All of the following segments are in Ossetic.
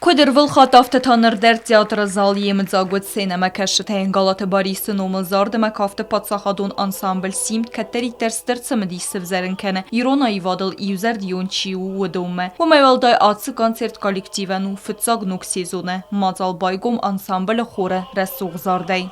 Куыд ӕрвылхатт, афтӕ та ныр дӕр театры зал йемыдзаг уыд сценӕмӕкӕсджытӕй. Галаты Барисы номыл зард ӕмӕ кафты паддзахадон ансамбль «Симд» кӕддӕриддӕр стыр цымыдис сывзӕрын кӕны, ирон аивадыл иузӕрдион чи у, уыдонмӕ. Уымӕй уӕлдай ацы концерт коллективӕн у фыццаг ног сезоны. Мадзал байгом ансамблы хоры рӕсугъд зардӕй.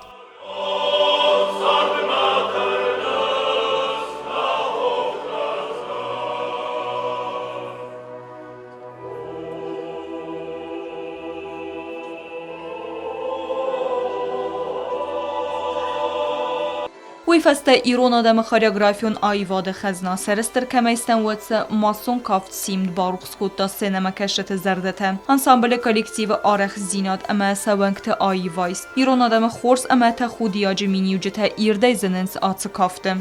Уый фӕстӕ ирон адӕмы хореографион аивады хӕзна сӕрыстыр кӕмӕй стӕм, уӕд сӕ массон кафт «Симд» барухс кодта сценӕмӕкӕсджыты зӕрдӕтӕ. Ансамблы коллективы арӕхстдзинад ӕмӕ сӕ уӕнгты аивайст, ирон адӕмы хорз ӕмӕ тӕхудиаджы миниуджытӕ ирдӕй зынынц ацы кафты.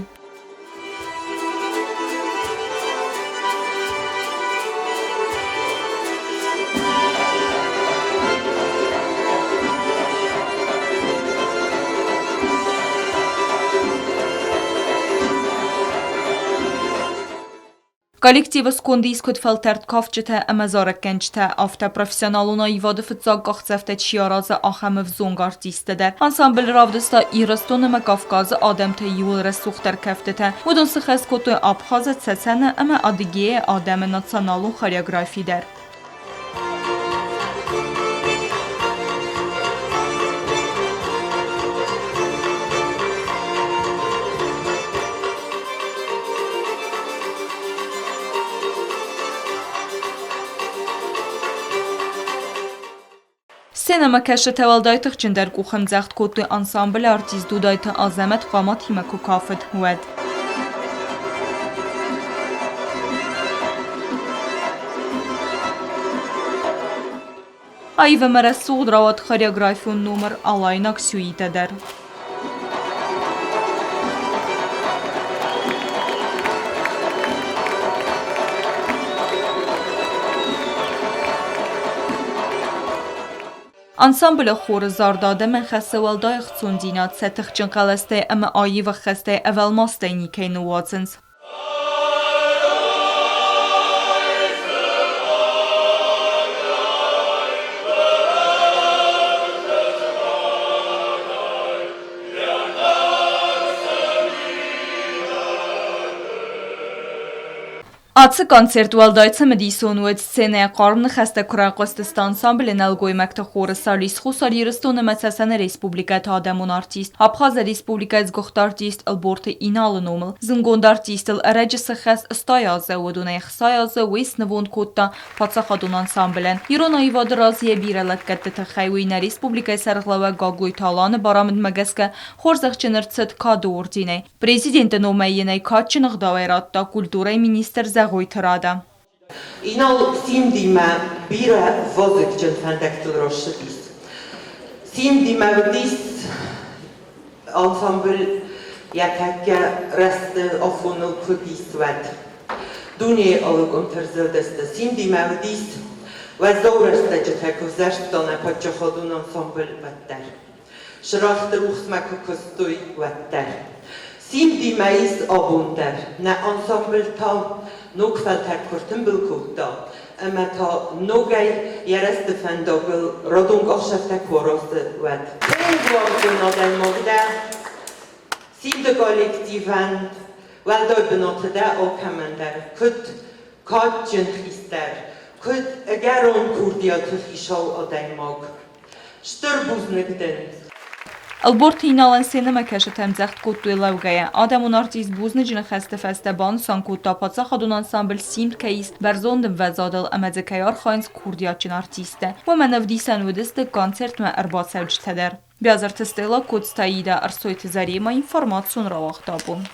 Коллективы сконды ис куыд фӕлтӕрд кафджытӕ ӕмӕ зарӕггӕнджытӕ, афтӕ профессионалон аивады фыццаг къахдзӕфтӕ чи аразы, ахӕм ӕвзонг артисттӕ дӕр. Ансамбль равдыста Ирыстон ӕмӕ Кавказы адӕмтӕй иуыл рӕсугъддӕр кӕфтытӕ. Уыдон сыхӕс кодтой Абхазы, Цӕцӕны ӕмӕ Адыгейы адӕмы националон хореографи дӕр. Сценӕмӕкӕсджытӕ уӕлдай тыхджындӕр къухӕмдзӕгъд кодтой ансамблы артист Дудайты Азӕмӕт Хъаматимӕ куы кафыд, уӕд. Аив ӕмӕ рӕсугъд рауад хореографион номыр «Алайнаг сюитӕ» дӕр. Ансамблы хоры зард адӕмӕн хӕссы уӕлдай ӕхцондзинад сӕ тыхджын хъӕлӕстӕй ӕмӕ аив ӕххӕстӕй ӕвӕлмастӕй никӕй ныууадзынц. Ацы концерт уӕлдай цымыдисон уыд, сценӕйӕ хъарм ныхӕстӕ куы райхъуыстысты ансамблы нӕлгоймӕгты хоры солист Хуссар Ирыстон ӕмӕ Цӕцӕны республикӕты адӕмон артист, Абхазы республикӕйы сгуыхт артист Ӕлборты Иналы номыл. Зындгонд артистыл ӕрӕджы цы хӕс 80 азы, уыдонӕй 60 азы уый снывонд кодта паддзахадон ансамблӕн. Ирон аивады раз йӕ бирӕ лӕггӕдты тыххӕй уый нӕ республикӕйы сӕргълӕууӕг Гаглойты Аланы барамындмӕ гӕсгӕ хорзӕхджын ӕрцыд Кады орденӕй. Президенты номӕй йын ӕй кадджын ӕгъдауӕй радта культурӕйы министр Зӕгъойты Рада. Инал Симдимӕ бирӕ вазыгджын фӕндӕгтыл рацыдис. Симдимӕ уыдис ансамбль йӕ тӕккӕ рӕзты афоныл куыд ис, уӕд. Дунейы алы къуымты ӕрзылдысты. Симдимӕ уыдис уӕззау рӕстӕджытӕ куы взӕрста нӕ паддзахадон ансамбль, уӕддӕр. Сырӕхты рухсмӕ куы куыстой, уӕддӕр. Симдимӕ ис абон дӕр. Нӕ ансамбль та ног фӕлтӕр куы ртымбыл кодта ӕмӕ та ногӕй йӕ рӕзты фӕндагыл радон къахсӕфтӕ куы аразы, уӕд. Тынг уарзон адӕймаг дӕ, Симды коллективӕн уӕлдай бынаты дӕ алкӕмӕн дӕр, куыд кадджын хистӕр, куыд ӕгӕрон курдиаты хицау адӕймаг. Стыр бузныг дын! Ӕлборты Иналӕн сценӕмӕкӕсджытӕ ӕмдзӕгъд кодтой лӕугӕйӕ. Адӕмон артист бузныджы ныхӕсты фӕстӕ банысан кодта, паддзахадон ансамбль «Симд» кӕй ис бӕрзонд ӕмвӕзадыл ӕмӕ дзы кӕй архайынц курдиатджын артисттӕ. Уымӕн ӕвдисӕн уыдысты концертмӕ ӕрбацӕуджытӕ дӕр. Биазырты Стелла, Коцты Аидӕ, Ӕрсойты Заремӕ информацион рауагъд абон.